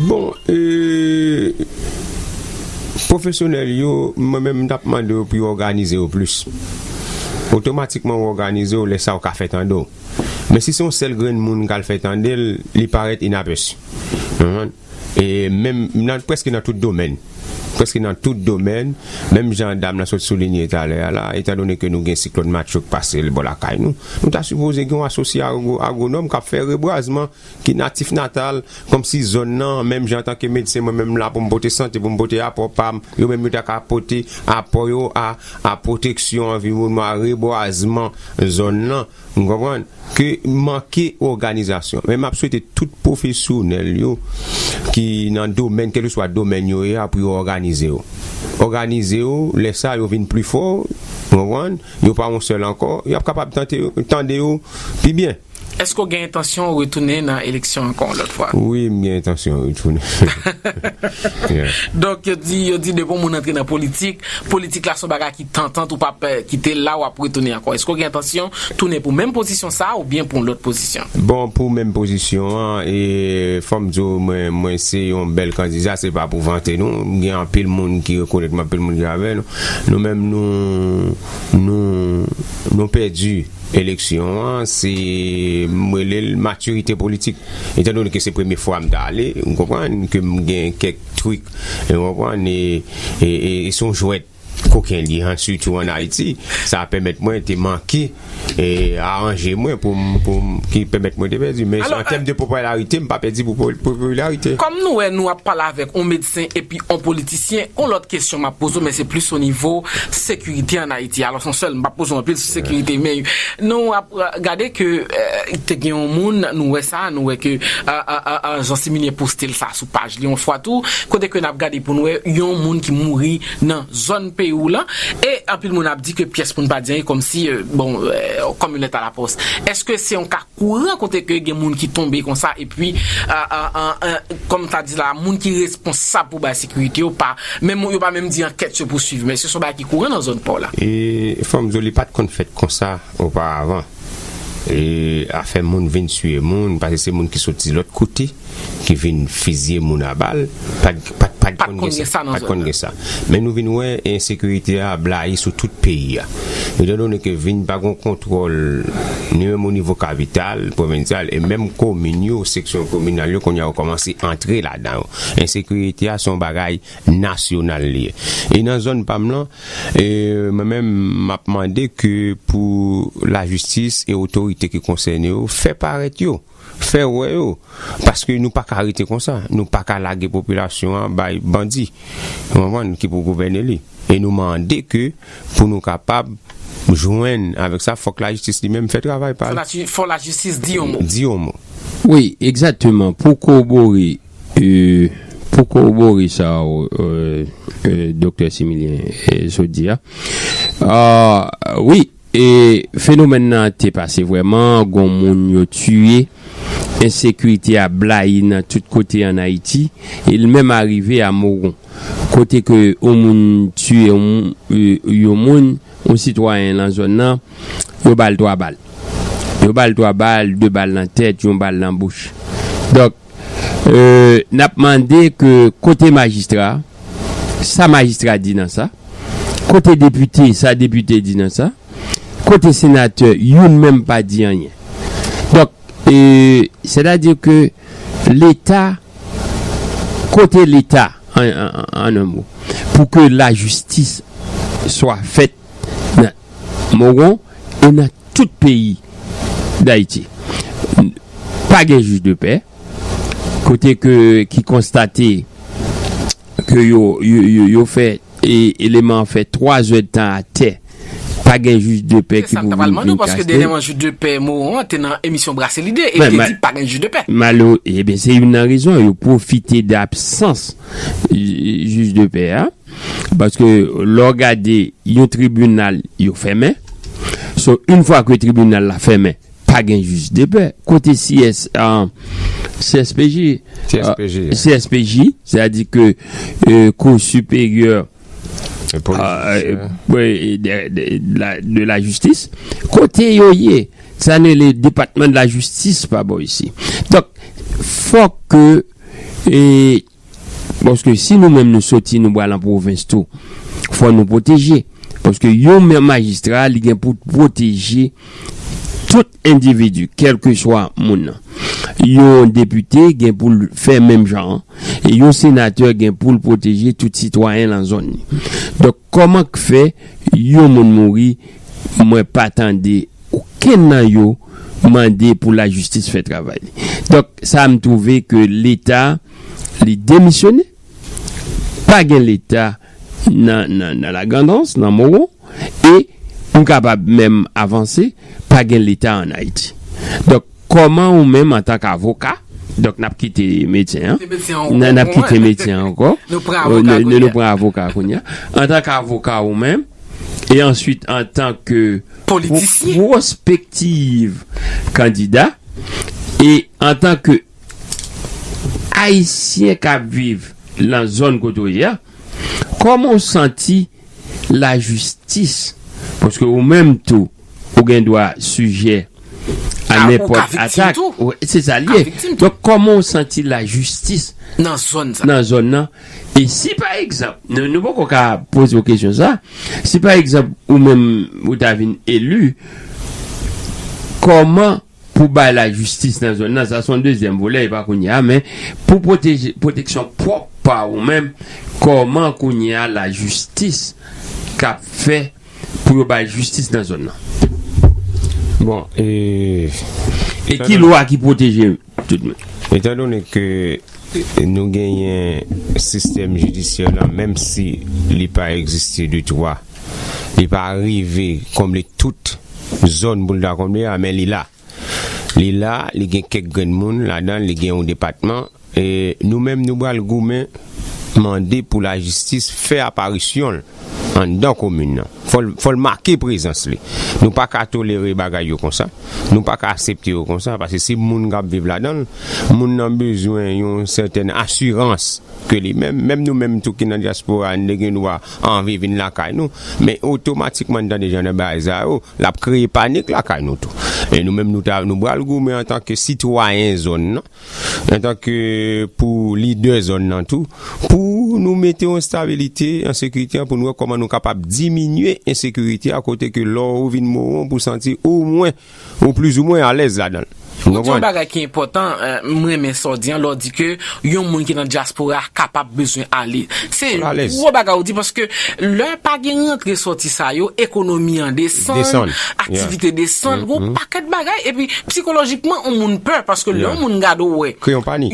Bon, e, pwofesyonèl yo, mwen menm, m t ap mande yo pou yo òganize yo plis. Otomatikman, ou òganize yo, lè sa a, ou ka fè tande w. Men si se yon sèl grenn moun k al fè tande l, li parèt inapèsi. Ou konprann? E menm nan, prèske nan tout domèn. prèske nan tout domèn, menm jan dam nan sot soulinye talè a la, etandone ke nou gen siklòn Matye k pase bò lakay nou, nou ta sipoze gen yon asosye agwo-, agwonòm k ap fè rebwazman ki natif natal, kòmsi zòn nan, menm jan antanke medsen, mwen menm la pou m pote sante, pou m pote apò pa m, yo menm yo ta ka pote apò yo a, a pwoteksyon anviwònman, a rebwazman zòn nan, w konprann? Ke manke òganizasyon. Men m ap swete tout pwofesyonèl yo ki nan domèn, kèlkeswa domèn yo ye a, pou yo òganize yo. Òganize yo, lè sa yo vin pli fò, w konprann? Yo pa yon sèl ankò, y ap kapab tante, tande yo pi byen. Èske w gen entansyon retounen nan eleksyon ankò yon lòt fwa? Wi, m gen entansyon retounen. Yeah. Donk, yo di, yo di depi yon moun antre nan politik, politik la se yon bagay ki tantant, ou p ap, eh, kite la, w ap retounen ankò. Èske w gen entansyon tounen pou menm pozisyon sa a oubyen pou yon lòt pozisyon? Bon, pou menm pozisyon an, e fò m di w, mwen, mwen se yon bèl kandida, se pa pou vante nou. M gen anpil moun ki rekonèt mwen, anpil moun ki avè nou. Nou menm, nou, nou, nou pèdi eleksyon an, se, m rele l matirite politik. Etandone ke se premye fwa m t ale, m konprann ke m gen kèk trik, w konprann, e, e, e, e se yon jwèt koken li an, sitou ann Ayiti. Sa pèmèt mwen te manke, e, aranje mwen pou m, pou m, ki pèmèt mwen te pèdi. Men an tèm de popilarite, m pa pèdi pou po-, popilarite. Kòm nou wè, nou ap pale avèk yon medsen epi yon politisyen, yon lòt kesyon m ap poze w, men se plis o nivo sekirite ann Ayiti. Alò, se yon sèl, m p ap poze w anpil sou sekirite, men nou ap, eh, gade ke, eh, te gen yon moun, nou wè sa, nou wè ke, ah, ah, ah, ah, Jean Similien poste l sa sou paj li yon fwa tou, kote ke n ap gade pou n wè yon moun ki mouri nan zòn peyi w lan, e anpil moun ap di ke pyès moun pa di anyen, kòmsi, eh, bon, eh, comme une lettre à la poste. Èske se yon ka kouran kote ke gen moun ki tonbe konsa, epi, ah, ah, ah, ah, kòm ta di la, moun ki responsab pou bay sekirite yo pa, menm yo pa menm di ankèt yo pou swiv, men se yon bagay ki kouran nan zòn pa w la. E fò m di w, li pa t konn fèt konsa oparavan. E afè moun vin tiye moun, paske se moun ki soti lòt kote, ki vin fizye moun a bal, pa t, pa t, pa t konn gen sa, pa t konn gen sa. Men nou vin wè ensekirite a blayi sou tout peyi a. Etandone ke vin pa gen kontwòl, ni menm o nivo kapital, pwovensyal, e menm komin yo, seksyon kominal yo, kounye a yo kòmanse antre ladan yo. Ensekirite a se yon bagay nasyonal li ye. E nan zòn pa m lan, e mwen menm, m ap mande ke pou lajistis e otorite ki konsène yo, fè parèt yo, fè wè yo, paske nou pa ka rete konsa, nou pa ka lage popilasyon an bay bandi, w konprann, ki pou gouvène li. E nou mande ke pou nou kapab jwenn avèk sa, fòk lajistis li menm fè travay pa l. Fò lajistis di yon mo. Di yon mo. Wi, egzakteman. Pou kowobore, e, pou kowobore sa, e, e, Doktè Similien, e, sot di a. A, wi, e, fenomèn nan te pase vrèman, gon moun yo tiye, ensekirite a blayi nan tout kote ann Ayiti, e l menm arive a Mawon. Kote ke yon moun tiye yon, e, yon moun, yon sitwayen nan zòn nan, yo ba l twa bal. Yo ba l twa bal, de bal nan tèt, yon bal nan bouch. Donk, e, n ap mande ke kote majistra, sa majistra di nan sa, kote depite, sa depite di nan sa, kote senatè, youn menm pa di anyen. Donk, e, sètadi ke Leta, kote Leta, an, an, an, an mo, pou ke lajistis swa fèt nan Mawon e nan tout peyi Dayiti. Pa gen jij de pè, kote ke, ki konstate ke yo, yo, yo, yo fè, e, eleman an fè twa zè tan atè. Pa gen jij de pè ki pou vin, vin kache. Se sa m ta pral mande w, paske dènyèman jij de pè Mawon an te nan emisyon Brase Lide, e li te di pa gen jij de pè. Malere-, ebyen, se youn nan rezon, yo pwofite de absans jij de pè a. Paske lè w gade yon tribinal, yo fèmen. So, yon fwa ke tribinal la fèmen, pa gen jij de pè. Kote C S, ah, C S P J, ah, C S P J, sètadi ke, euh, Kou Siperyè, ah, euh, de, de, de la, de la Jistis, kote yo ye? Sa n rele Depatman de la Jistis pa bò isi. Donk, fòk ke, e, paske si nou menm nou soti, nou pral an pwovens tou, fò nou pwoteje. Paske yon men majistra, li gen pou pwoteje tout endividi, kèlkeswa moun nan. Yon depite gen pou l fè menm jan an, e yon senatè gen pou l pwoteje tout sitwayen lan zòn li. Donk, kòman k fè yon moun mouri, mwen pa tande okenn nan yo mande pou lajistis fè travay li. Donk, sa a m twouve ke Leta, li demisyone, pa gen Leta nan, nan, nan Lagrandans, nan Mowon, e m kapab menm avanse, pa gen Leta ann Ayiti. Donk, kòman ou menm antank avoka, donk n ap kite medsen an, n ap kite medsen an ankò, nou pran avoka kounye a, antank avoka ou menm, e answit antank pwospektiv kandida, e antank Ayisyen k ap viv lan zòn kote w ye a, kòman w santi lajistis, paske ou menm tou, ou gen dwa sijè a nenpòt atak. Se sa l ye. Donk, kòman w santi lajistis nan zòn nan? E si, pa egzanp, nou, nou poko ka poze w kesyon sa, si, pa egzanp, ou menm, ou ta vin eli, kòman pou bay lajistis nan zòn nan, sa se yon dezyèm volè, e pa kounye a, men pou pwoteje, pwoteksyon pwòp pa ou menm, kòman kounye a lajistis k ap fè pou yo bay jistis nan zòn nan? Bon, e, e ki lwa ki pwoteje tout moun? Etandone ke nou genyen sistèm jidisyè la, menm si li pa egziste de twa, li pa rive konble tout zòn pou l ta konble a, men li la. Li la, li gen kèk grenn moun ladan l, li gen yon depatman. E nou menm, nou pral goumen, mande pou lajistis fè aparisyon l anndan komin nan. Fò l, fò l make prezans li. Nou pa ka tolere bagay yo konsa. Nou pa ka aksepte yo konsa, paske se moun k ap viv ladan l. Moun nan bezwen yon sètèn asirans ke li menm, menm nou menm tou ki nan dyaspora, n te gen dwa anvi vin lakay nou, men otomatikman n tande jan de bagay sa yo, l ap kreye panik lakay nou tou. E nou menm, nou ta, nou pral goumen antanke sitwayen zòn nan, antanke pou lidè zòn nan tou, pou nou mete yon estabilite an sekirite an, pou nou wè kòman nou kapab diminye ensekirite a, kote ke lè w vin Mowon pou santi omwen ou plizoumwen alèz ladan l. Ou di yon bagay ki enpòtan, eh, m renmen sa w di an, lè w di ke yon moun ki nan dyaspora kapab bezwen ale. Se gwo bagay ou di, paske lè pa gen rantre sòti sa yo, ekonomi an desann, aktivite desann, gon pakèt bagay, epi sikolojikman, yon moun pè, paske lè yon moun gade w wè,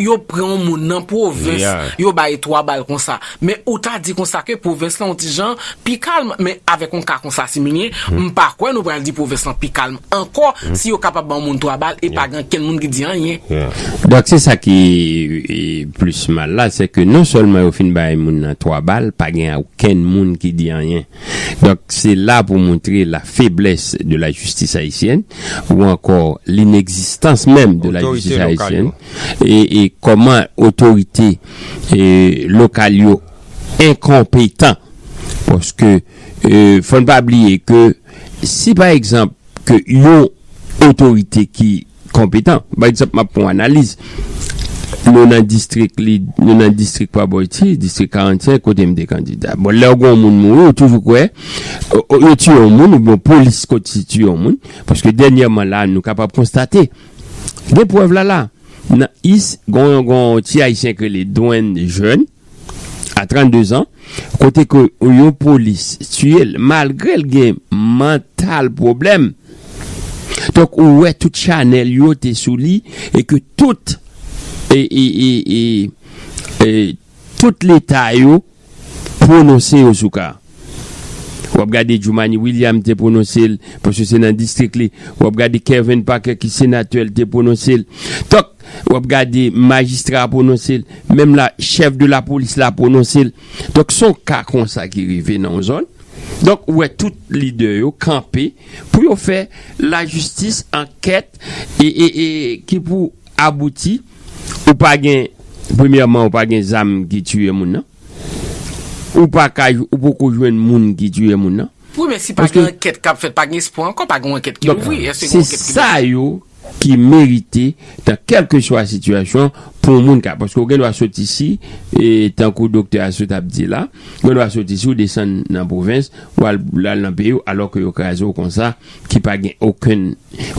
yo pran yon moun nan pwovens, yo bay twa bal konsa. Men ou ta di konsa ke pwovens lan yon ti jan pi kalm, men avèk yon ka konsa similye, m pa kwè nou pral di pwovens lan pi kalm ankò si yo kapab ban yon moun twa bal e pa gen okenn moun ki di anyen. Donk, se sa ki, e, plis mal la, se ke non sèlman yo fin bay moun nan twa bal, pa gen okenn moun ki di anyen. Donk, se la pou montre la faiblesse de la justice haïtienne, ou ankò l'inexistence même de la justice haïtienne, e, e kòman otorite, e, lokal yo enkonpetan. Paske, e, fò n pa bliye ke si, pa egzanp, ke yon otorite ki konpetan, pa egzanp, m ap pran yon analiz, nou nan distrik li, nou nan distrik pa bò iti, distrik karannsenk, kote m te kandida. Bon, lè w gen yon moun mouri, ou toujou kwè, o, o, yo tiye yon moun, oubyen polis konstitiye yon moun, paske dènyèman la, nou kapab konstate, gen prèv la la, nan Is, gen yon, gen yon ti ayisyen ki rele Dwayne Jeune, a trannde zan, kote ke yon polis tiye l, malgre l gen mantal pwoblèm. Donk, ou wè tout chanèl yo te sou li, e ke tout, e, e, e, e, e, tout leta yo pwononse yo sou ka. W ap gade Jumaane Williams te pwononse l, paske se nan distrik li. W ap gade Kevin Parker ki senatè, l te pwononse l. Donk, w ap gade majistra a pwononse l, menm la, chèf de lapolis la pwononse l. Donk, se yon ka konsa ki rive nan yon zòn. Donk, ou wè tout lidè yo kanpe pou yo fè lajistis, ankèt, e, e, e ki pou abouti. Ou pa gen, premyèman, ou pa gen zam ki tiye moun nan. Ou pa ka, ou poko jwenn moun ki tiye moun nan. Wi, men si pa gen ankèt k ap fèt, pa gen espwa ankò, pa gen ankèt ki louvri. Èske gen ankèt ki louvri? Se sa yo ki merite, nan kèlkeswa sitiyasyon, Yon moun ka, paske w gen dwa sot isi, e tankou doktè a sot ap di la, w gen dwa sot isi, w desann nan pwovens, w al, w al nan peyi w, alò ke yo kraze w konsa, ki pa gen okenn,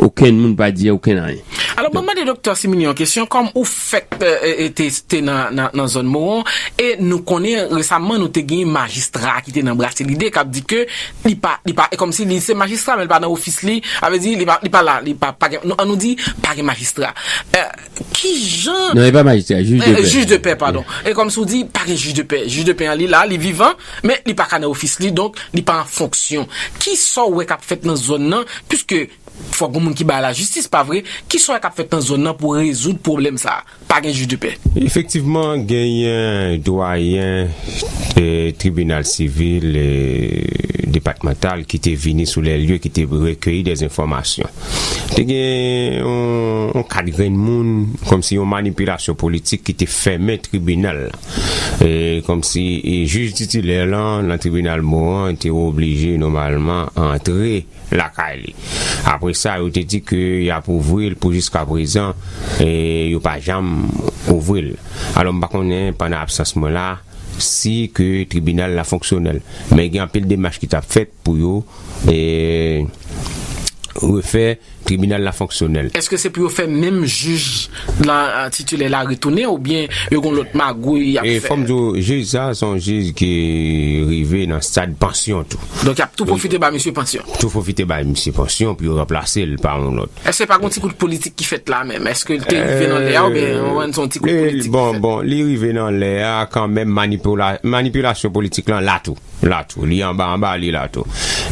okenn moun pa di okenn anyen. Alò, bon, mande doktè Similyon yon kesyon, kòm ou fèk, e, e, e, te, te nan, nan, nan zòn Mowon, e nou konnen resaman nou te gen majistra ki te nan Brasilide k ap di ke li pa, li pa, e kòmsi li se majistra, men li pa nan ofis li, sa vle di, li pa, li pa la, li pa, pa gen, nou, an nou di, pa gen majistra. E, ki jan... Non, e pa majistra, jij de pè. Jij de pè, padon. E kòmsi w di, pa gen jij de pè. Jij de pè an, li la, li vivan, men li pa ka nan ofis li, donk, li pa an fonksyon. Ki sa w wè k ap fèt nan zòn nan, piske fòk gon moun ki bay lajistis, pa vre? Ki sa w wè k ap fèt nan zòn nan pou rezoud pwoblèm sa a? Pa gen jij de pè. Efektivman, genyen dwayen, e, tribinal sivil, e, depatmantal ki te vini sou lè lye, ki te rekeyi dè enfòmasyon. Te gen yon, yon kat grenn moun, kòmsi yon manipilasyon politik ki te fèmen tribinal la. E, kòmsi, e, jij titilè lan nan tribinal Mowon te oblije nòmalman antre lakay li. Apre sa, yo te di ke y ap ouvri l pou jiska prezan, e yo pa janm ouvri l. Alò, m pa konnen, pandan absans mwen la, si ke tribinal la fonksyonèl. Men gen anpil demach ki t ap fèt pou yo, e, refè tribinal la fonksyonèl. Èske se pou yo fè menm jij la, a, titilè la retounen, oubyen yo gon lòt magouy y ap fè? E fò m di w, jij sa, se yon jij ki rive nan stad pansyon tou. Donk, y ap tou pwofite bay misye pansyon. Tou pwofite bay misye pansyon pou yo ranplase l pa yon lòt. Èske pa gon ti kout politik ki fèt la menm? Èske l te rive nan lè a, oubyen, ou konprann, se yon ti kout politik ki fèt? Bon, bon, li rive nan lè a kanmenm, manipila-, manipilasyon politik lan la tou. La tou. Li anba, anba, li la tou.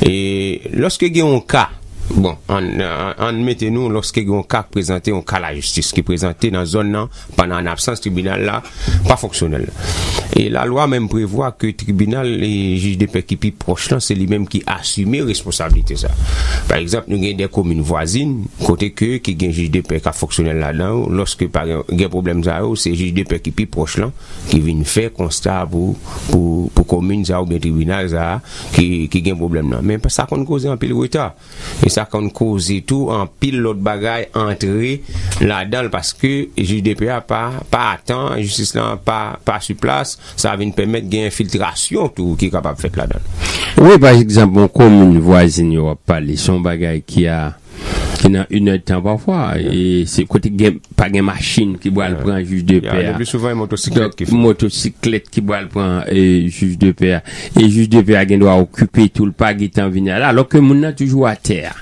E lòske gen yon ka, bon, ann, ann, ann mete nou, lòske gen yon ka k prezante, yon ka lajistis ki prezante nan zòn nan, pandan an absans tribinal la pa fonksyonèl. E lalwa menm prevwa ke tribinal e jij de pè ki pi pwòch lan, se li menm ki asime responsablite sa. Pa egzanp, nou gen de komin vwazin, kote ke ki gen jij de pè k ap fonksyonèl ladan yo, lòske pa gen, gen pwoblèm sa yo, se jij de pè ki pi pwòch lan ki vin fè konsta pou, pou, pou komin sa oubyen tribinal sa ki, ki gen pwoblèm nan. Men sa konn koze anpil reta. E sa konn koze tou anpil lòt bagay antre ladan l, paske jij de pè a pa, pa atan, jistis lan pa, pa sou plas, sa vin pèmèt gen enfiltrasyon tou ki kapab fèt ladan l. Wi, pa egzanp, yon komin vwazin yo ap pale, se yon bagay ki a, ki nan inèdtan pafwa, e se kote gen, pa gen machin ki pral pran jij de pè a. Le pli souvan, e motosiklèt ki fè. Motosiklèt ki pral pran, e, jij de pè a. E jij de pè a gen dwa okipe tou, l pa gentan vini la, alò ke moun nan toujou atè a.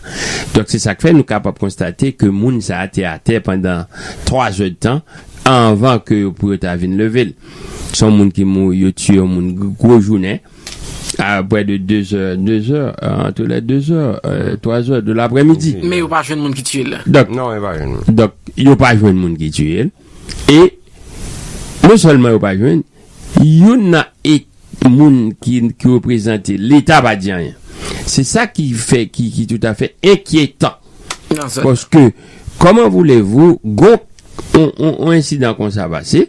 Donk, se sa k fè nou kapab konstate ke moun sa a te atè pandan twa zè d tan anvan ke yo, pou yo ta vin leve l. Se yon moun ki mouri, yo tiye yon moun gwo jounen, a près de deux heures, deux heures, euh, entre les deux heures, euh, trois heures de l'après-midi. Men yo pa jwenn moun ki tiye l. Donk, non, yo pa jwenn moun. Donk, yo pa jwenn moun ki tiye l. E non sèlman yo pa jwenn, youn nan e-, moun ki, ki reprezante Leta pa di anyen. Se sa ki fè, ki, ki toutafè enkyetan. Paske, comment voulez-vous, gon, on, on, on ensidan konsa pase,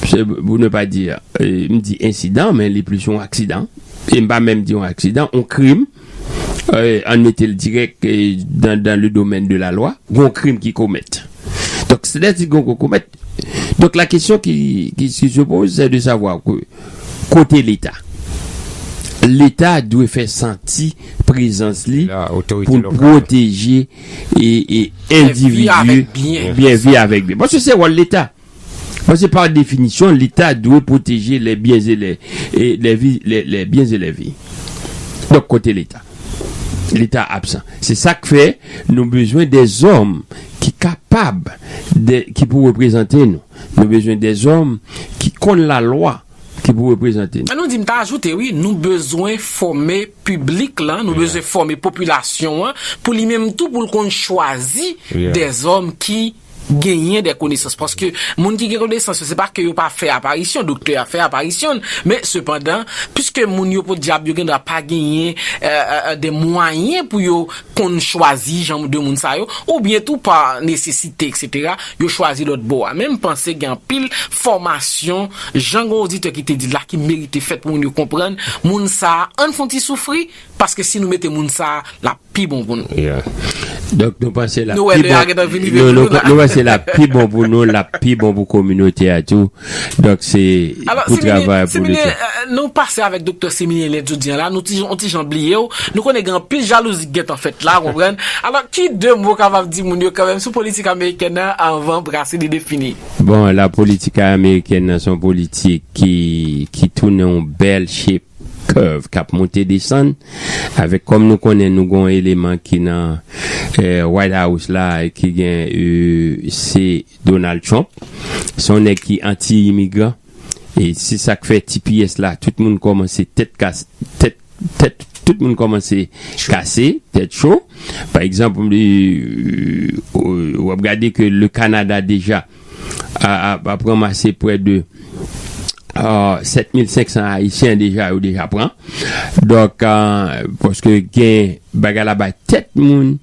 se, pou ne pa di, e, m di ensidan, men li plis yon aksidan. E m pa menm di yon aksidan, yon krim. E, ann mete l dirèk, e, dans, dans le domaine de la loi. Gon krim ki komèt. Donk, sètadi gon, gon komèt. Donk, la kesyon ki, ki, ki se poze, se de savwa ke kote Leta. Leta dwe fè santi prezans li pou l pwoteje e, e endividi, byen, vi avèk byen. Paske se wòl Leta. Paske pa definisyon, Leta dwe pwoteje les biens et les, et les vies, les, les biens et les vies. Donk, kote Leta? Leta absan. Se sa k fè nou bezwen de zòm ki kapab, de, ki pou reprezante nou. Nou bezwen de zòm ki konn lalwa, ki pou reprezante nou. An nou di, m ta ajoute, wi, nou bezwen fòme piblik lan, nou bezwen fòme popilasyon an, pou li menm tou, pou l konn chwazi de zòm ki genyen de konesans. Paske moun ki gen konesans yo, se pa ke yo pa fè aparisyon, doktè a fè aparisyon l, men sepandan, piske moun yo podyab, yo gendwa pa genyen, e, e, e, de mwayen pou yo konn chwazi jan de moun sa yo, oubyen tou pa nesesite, etsetera, yo chwazi lòt bò a. Men m panse gen anpil fòmasyon, jan gon oditè ki te di la, ki merite fèt pou moun yo konprann, moun sa a, ann fè yon ti soufri, paske si nou mete moun sa a, l ap pi bon pou nou. Yeah. Donk, nou panse l ap pi bon. Nou panse l ap pi bon pou nou, l ap pi bon pou kominote a tou. Donk, se pou travay pou leta. Nou pase avèk Doktè Siminyen lè jodi a la, nou ti, on ti jan bliye w. Nou konnen gen anpil jalouzi k gentan fèt la, w konprann. Alò, ki de mo w kapab di moun yo kanmenm sou politik amerikèn nan anvan brase lide fini? Bon, la politik amerikèn nan se yon politik ki, ki tounen yon bèl shape curve k ap monte desann. Avèk, kòm nou konnen, nou gen yon eleman ki nan eh, White House la, ki gen eh, se Donald Trump. Se yon nèg ki anti-imigran. E se sa k fè T P S la, tout moun kòmanse tèt kase, tèt, tèt, tout moun kòmanse kase, tèt cho. Pa egzanp, eh, w ap gade ke le Canada deja ap ranmase prè de sèt mil senk san Ayisyen deja, yo deja pran. Donk, paske gen bagay la bay tèt moun,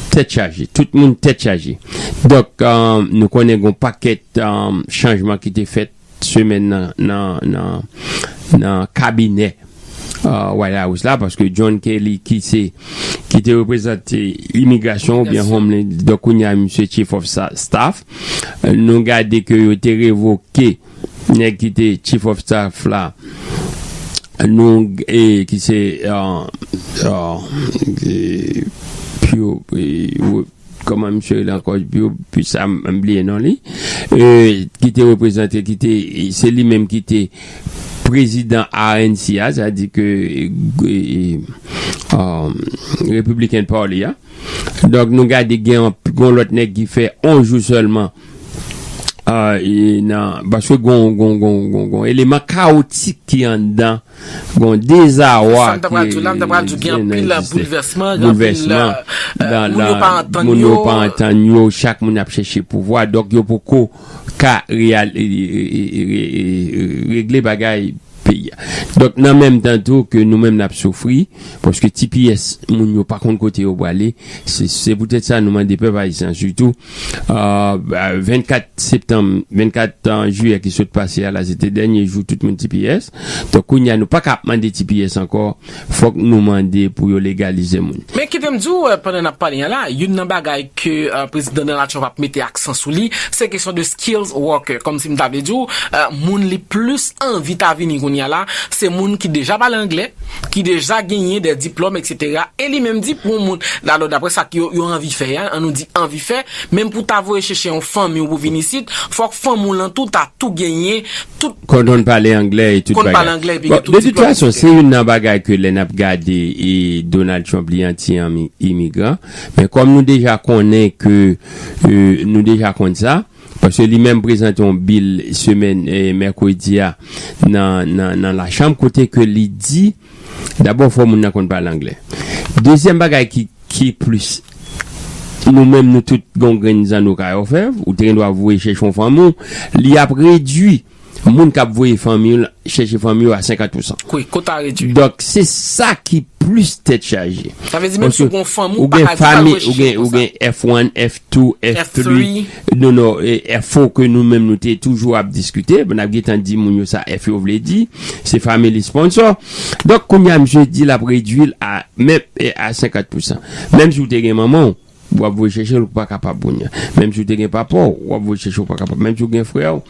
tèt chaje. Tout moun tèt chaje. Donk, nou konnen gen yon pakèt chanjman ki te fèt semèn nan, nan, nan, nan kabinè White House la, paske John Kelly, ki se, ki te reprezante imigrasyon oubyen Homeland, donk kounye a misye Chief of Staff, nou gade ke yo te revoke nèg ki te Chief of Staff la, nou, e, ki se, uh, uh, Pio, e, kòman misye rele ankò, Pio, pi sa, m bliye non li, e, ki te reprezante, ki te, se li menm ki te prezidan R N C a, sa di ke, e, e, um, Republican Party a. Donk, nou gade gen yon, yon lòt nèg ki fè on jou sèlman. Uh, e nan, paske gon, gon, gon, gon, gon eleman kaotik ki anndan, gon dezawa ki. Sa m ta pral di w la, m ta pral di w gen anpil boulvèsman, gen anpil moun yo pa antann yo. Moun yo pa antann yo, chak moun ap chèche pouvwa, donk yo poko ka regle bagay peyi a. Donk, nan menm tan tou ke nou menm n ap soufri, paske T P S, moun yo pa konn kote yo prale, se, se poutèt sa nou mande pèp ayisyen an sitou, uh, vennkat septanm, vennkat jiyè ki sot pase a la, se te dènye jou tout moun T P S. Donk, kounye a, nou pa ka ap mande T P S ankò, fòk nou mande pou yo legalize moun. Men kite m di w, pandan n ap pale an la, youn nan bagay ke, uh, prezidan Donald Trump ap mete aksan sou li, se kesyon de skills worker. Kòmsi m ta vle di w, uh, moun li plis anvi ta vini kounye a la, se moun ki deja pale anglè, ki deja genyen de diplòm, etsetera. E li menm di pou yon moun, alò, daprè sa ke yo, yo anvi fè a, an nou di anvi fè, menm pou ta voye chèche yon fanmi w pou vin isit, fòk fanmi w lan tou ta tou genyen tout. Konn, konn pale anglè e tout bagay. Konn pale anglè epi gen tout diplòm, etsetera. Bon, de tout fason, se youn nan bagay ke lè n ap gade e Donald Trump li anti-imigran. Men kòm nou deja konnen ke, e, nou deja konn sa, paske li menm prezante yon bil semèn, e, mèkredi a nan, nan, nan lachanm kote ke li di, dabò, fò moun nan konn pale anglè. Dezyèm bagay ki, ki plis, nou menm nou tout gon grenn zanno kay òfèv, ou te gen dwa voye chèche yon fanmi w, li ap redui moun k ap voye fanmi w chèche fanmi yo a senkant pousan. Wi, kota redui. Donk, se sa ki plis tèt chaje. Sa vle di, menm si w gen yon fanmi, ou pa ka di al voye chèche fanmi, ou gen F one, F two, F three. Non, non, e, F four ke nou menm nou te toujou ap diskite, n ap gentan di moun yo sa F yo vle di, se family sponsor. Donk, kounye a, misye di l ap redui l a, menm, e, a senkant pousan. Menm si w te gen manman w, w ap voye chèche l, ou pa kapab kounye a. Menm si w te gen papa w, w ap voye chèche, ou pa kapab. Menm si w gen frè w,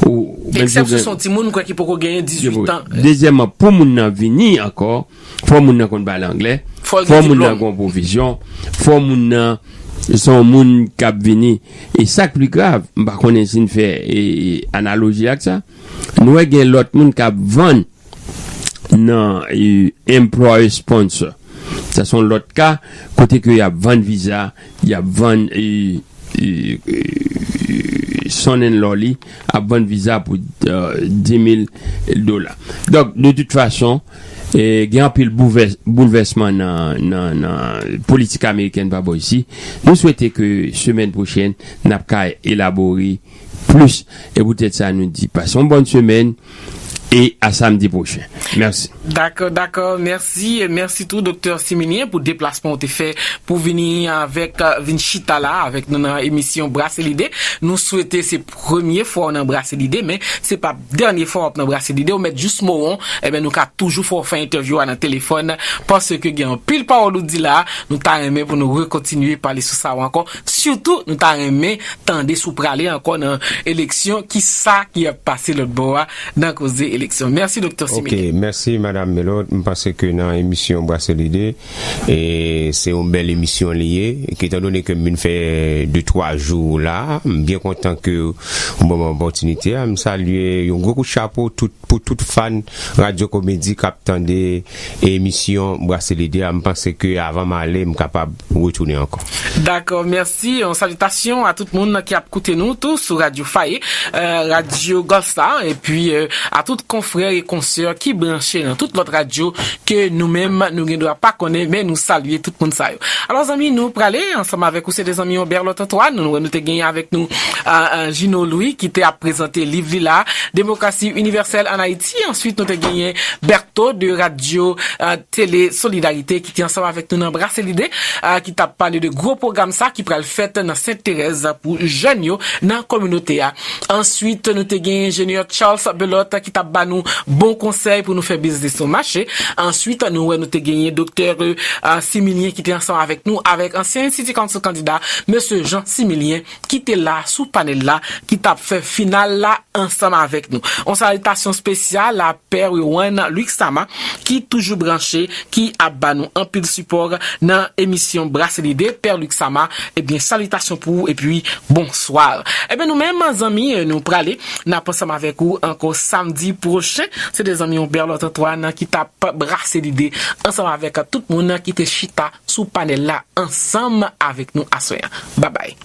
ou, menm si w gen. Eksèpsyon se yon timoun, m kwè, ki poko genyen dizuit an. Dezyèmman, pou moun nan vini ankò, fò moun nan konn pale anglè, fò moun nan gen yon pwofesyon, fò moun nan se yon moun k ap vini. E sa k pi grav, m pa konnen si n fè, e, analoji ak sa, nou wè gen lòt moun k ap vann nan, e, employer sponsor. Sa se yon lòt ka, kote ke y ap vann viza, y ap vann, e, e, e, son and law li, ap vann viza pou, e, dis mil dola. Donk, de tout fason, e, gen anpil boulvès-, boulvèsman nan, nan, nan politik amerikèn pa bò isi. Nou swete ke semèn pwochèn, n ap ka elabore plis. E poutèt sa, nou di, pase yon bòn semèn, E a samdi pwochen. Mèsi. Dakò, dakò. Mèsi. E mèsi tou, Doktè Similyen, pou deplasman ou te fè pou vini avèk, vin chita la avèk nou nan emisyon Brase Lide. Nou swete se premye fwa w nan Brase Lide, men se p ap dènye fwa w ap nan Brase Lide. Ou mèt jis mowon, ebyen nou ka toujou fè w fè entèvyou a nan telefòn, paske gen anpil pawòl ou di la, nou ta renmen pou nou rekontinye pale sou sa ankò. Sitou, nou ta renmen tande si w prale ankò nan eleksyon, ki sa ki ap pase lòt bò a nan koze eleksyon. Mèsi, Doktè Similyen. Ok, mèsi, Madanm Melot. M panse ke nan emisyon Brase Lide, e se yon bèl emisyon li ye. Etan done ke m vin fè de twa jou la, m byen kontan ke ou ban m opòtinite a. M salye yon gwo kout chapo tout, pou tout fan Radyo Komedi k ap tande emisyon Brase Lide a. M panse ke avan m ale, m kapab retounen ankò. Dakò, mèsi. Yon salitasyon a tout moun ki ap koute nou tou sou Radyo Faye, euh, Radyo Golf Star, epi euh, a tout konfrè e konsè ki branche nan tout lòt radyo ke nou menm nou gen dwa pa konnen, men nou salye tout moun sa yo. Alò, zanmi, nou prale ansanm avèk ou, se de zanmi yo, Berlot Antoine. Nou wè nou te genyen avèk nou euh, euh, Gino Louis ki te ap prezante liv li la, Démocratie universelle en Haïti. Answit, nou te genyen Bertho de Radyo euh, Télé Solidarité ki te ansanm avèk nou nan Brase Lide, euh, ki t ap pale de gwo pwogram sa ki pral fèt nan Sent Terèz pou jèn yo nan kominote a. Answit, nou te gen enjenyè Charles Belot ki t ap ba nou bon konsèy pou nou fè biznis nou mache. Answit, nou wè nou te genyen doktè euh, Similyen ki te ansanm avèk nou, avèk ansyen City Council kandida, mesye Jean Similyen, ki te la sou panèl la, ki t ap fè final la ansanm avèk nou. Yon salitasyon espesyal a Pè Rewan Luxama, ki toujou branche, ki ap ba nou anpil sipò nan emisyon Brase Lide. Pè Luxama, ebyen, salitasyon pou ou, epi bonswa. Ebyen, nou menm, zanmi, nou prale, n ap ansanm avèk ou ankò samdi pwochen. Se de zanmi yon Berlot Antoine ki t ap brase lide ansanm avèk tout moun ki te chita sou panèl la ansanm avèk nou aswè a. Babay.